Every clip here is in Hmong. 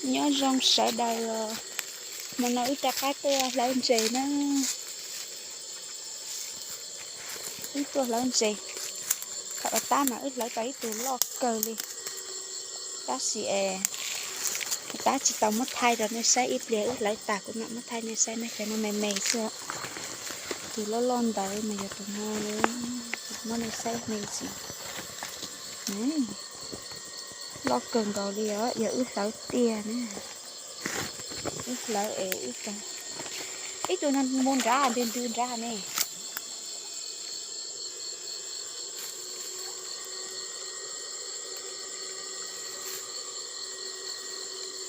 Nyob zoo sawv daws os, hmo no wb rov qab tuaj hlawv ntses na. Wb tuaj hlawv ntses, thaum tab mas wb hlawv tau ib tug loj kawg li. Tab sis es tab tsis tau muab thaij rau nej saib, ib pliag wb hlawv tas kuv mam muab thaij nej saib na. Cov no me me xwb, tus loj loj ntawd mas yog tus no, muab nej saib me ntsis. Loj kawg nkaus li os, yog wb hlawv tiag na. Wb hlawv es ib tug no mus nrad, ntws ntws nrad ne.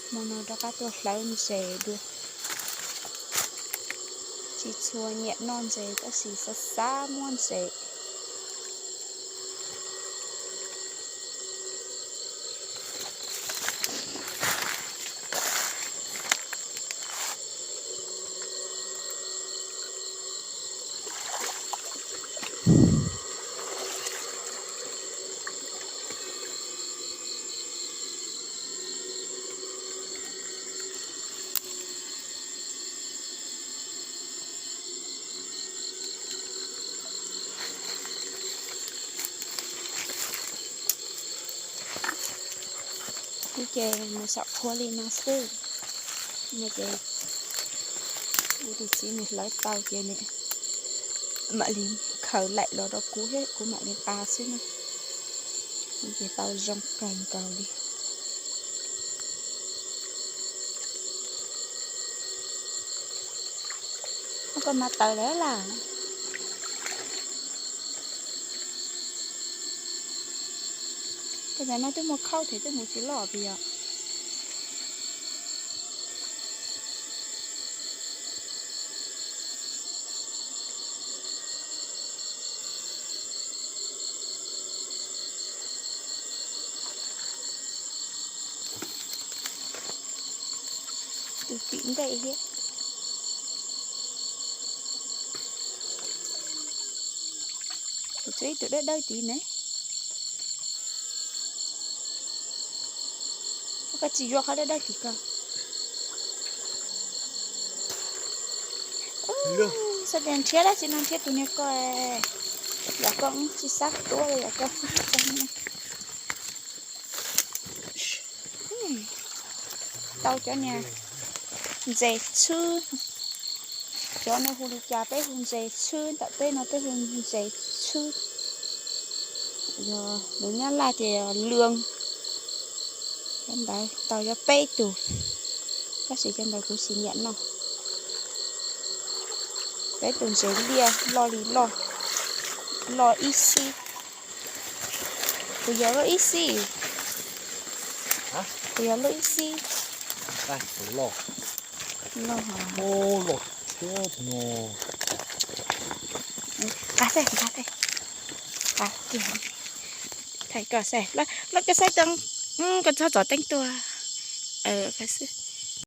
Hmo no rov qab tuaj hlawv ntses dua. Tsis tshua nyiam noj ntses tab sis xav xav muab ntses. Kuv ces mus saum qhua li no xwb. No ces kuv tus txiv nws hlawv tau ces nws mam li khaws laim los rau kuv thiab kuv mam li nqa xwb na. Kuv ces tau zoo kawg nkaus li. Koj mas tawm lawm las. Koj tas no twb muaj khaub thiab twb mus tsis loj pes yom. Tus tim ntej thiab. Kuv tsuas ib tug dawb dawb tid ne. Koj tsis yuav qhov dawb dawb tim ko. Xav tias nrhiav dab tsi no nrhiav tus niag ko, yam ko tsis xav tuav li, yam ko tsis xav. Tau cov niag ntses txhwb, cov nej hu li cas, peb hu ntses txhwb, ntawm peb no peb hu ntses txhwb. Yog lus Nyab Laj ces lwm. Cov ntawd tau cov peb tug, tab sis cov ntawd kuv tsis nyiam noj. Peb tus ntses liaj loj li loj, loj ib xib. Kuv yog loj ib xib. Kuv yog loj ib xib. Loj, loj thiab no. Nqa xwb, nqa xwb. Nqa kiag. Thaij koj saib, loj koj saib tau, koj txhob txov teeb tuaj. Nqa xwb.